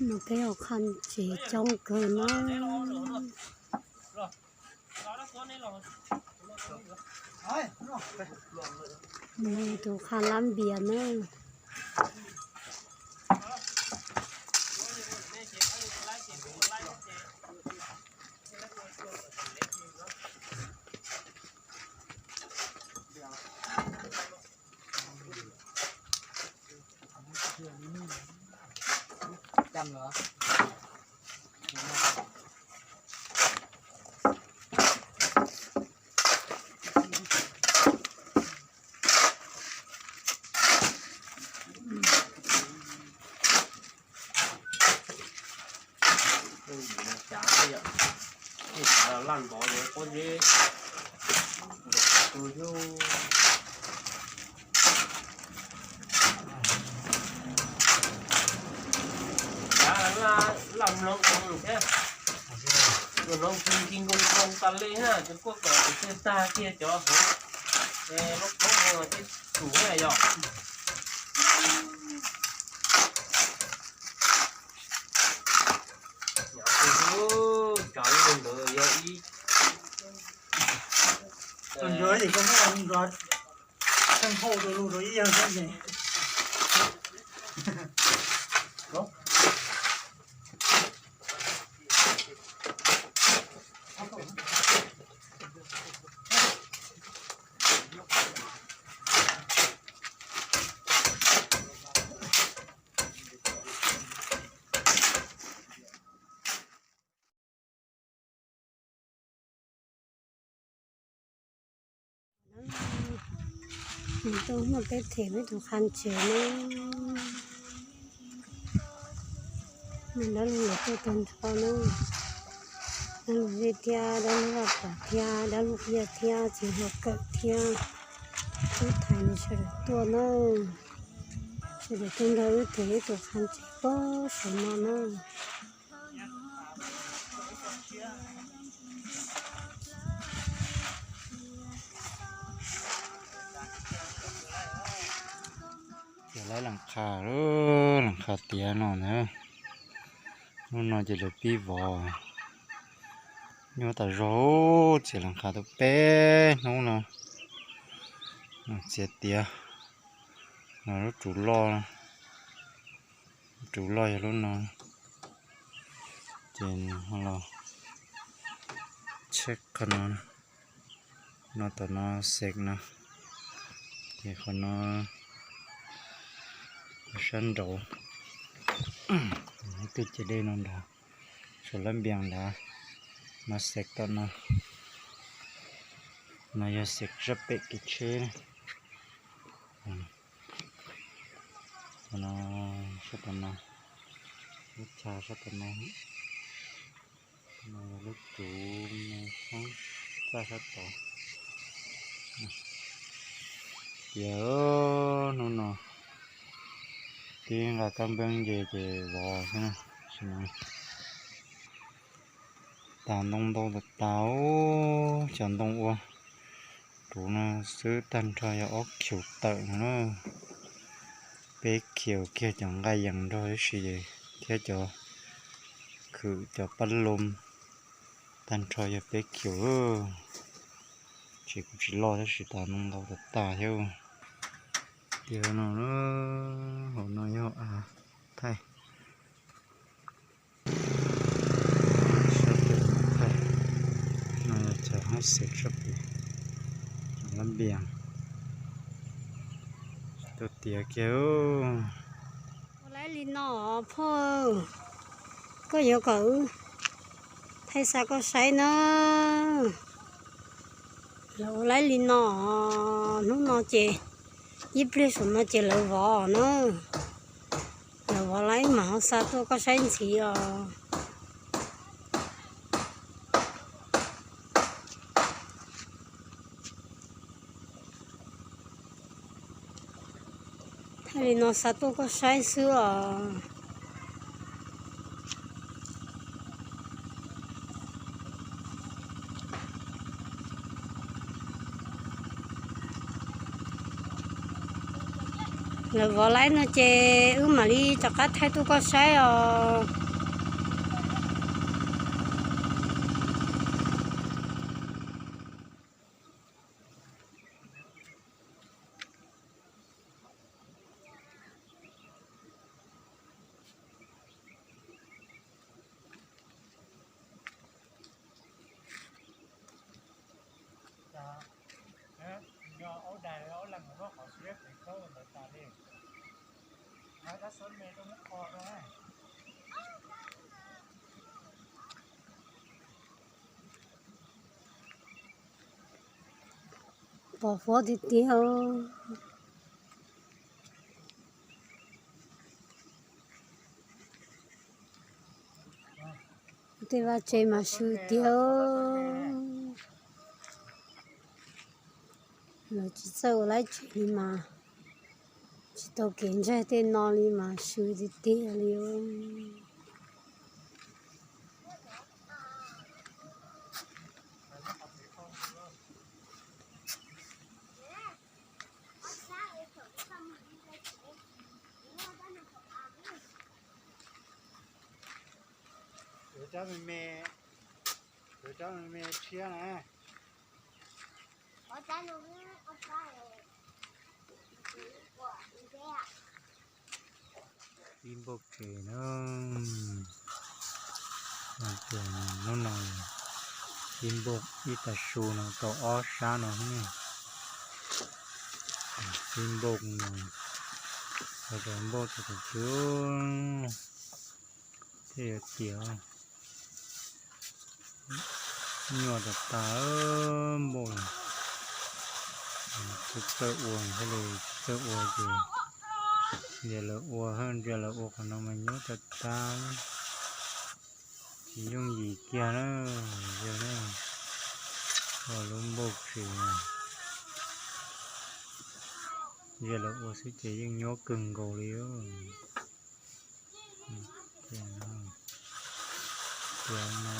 No peb ua qhov tsev coob kawg na. Tus qhov lab npias na. Xav los laj ntov yuav pob zeb tus xyub. Xav laj mloog thiab, mloog kis nkis nkoo nkoo tas li na, cov kuaj kom tus twg tag kiag cov hauv lub koob hauv ces tus yog. Tus xyub, cov lub ntawd yog ib Nws tuaj muaj peb them peb tus qhov tsev na. Nws dab lug lawv tuaj tag nrho na. Dab lug zeb thiab dab lug vaj pom thiab dab lug iab thiab txiv hluas kawm thiab. Wb thaiv nws sawv daws tuaj na. Sawv daws tuaj nrog wb them ib tus qhov tsev pob saum no na. Ces lawv lees qha, lees qha tiav no ntag. Hnub no ces lawv pib vov nyuaj tas zog, txiav lees qha tau peb hnub no. Txiav tiav, lub tsuv loj, lub tsuv loj yog lub no. Ces ho los check qhov no, no tom no xek no, ces qhov no sab nraud, ib tug ces dej no nrad, saum lab npias nrad, no xek tom no, no yog xek sab pem kev tsheb. Qhov no sab tom no, lub chaw sab tom no, no yog lub tsuv, no sab, txaj sab tod. Ces hnub no pib nqa kab npeeb nce ces vov xwb na. Tam ntoo ntau tas tas, cov ntoo ua tsuv no xwb tag nrho yog ob khiaus tawm no na. Peb khiaus kiag cov nqaij yees nrog ib si thiab cov khwm cov pab loo tag nrho yog peb khiaus. Tsev kuj tsis loj tab sis tas ntoo ntau tas tas thiab. Tiav no, hauv no yog av thaij. Sab pem no thaij, no yog chaw hoob xev sab pem, lab npias. Tuaj tiav kiag. Ua laib li no phauj, koj yuav kom wb thaij xa koj saib na. Lawv ua laib li no, hnub no ces ib pliag saum no ces lawv vov na. Lawv vov laib mam ho xa tuaj koj saib ntxiv os. Thaij li no xa tuaj koj saib xwb os. Lawv vov laib no ces wb mam li rov qab thaij tuaj koj saib os. Pos huab tiag tiag. Tej vaj tse mas swv tiag. Lawv tsis txawj ua lab tsev li mas tsis tau kev ntsaig tej no li mas swv tiag tiag li. Kwv rab me me, kwv rab me me tshiab na. Ib npauj tsev na. Hnub no ib npauj ib tag su no tau ob sab no ne. Ib npauj no, npauj tau tas tsw thiaj yuav tiav. Nyuaj tas tas npauj. Tsis txawj ua thiaj li, tsis txawj ua ces ntsia lawv ua, ntsia lawv ua qhov no mas nyuaj tas tas. Tsis yooj yim kiag na, yog na, lub npauj tsev. Ntsia lawv ua xwb ces yeej nyuaj kawg nkaus li. Tiav no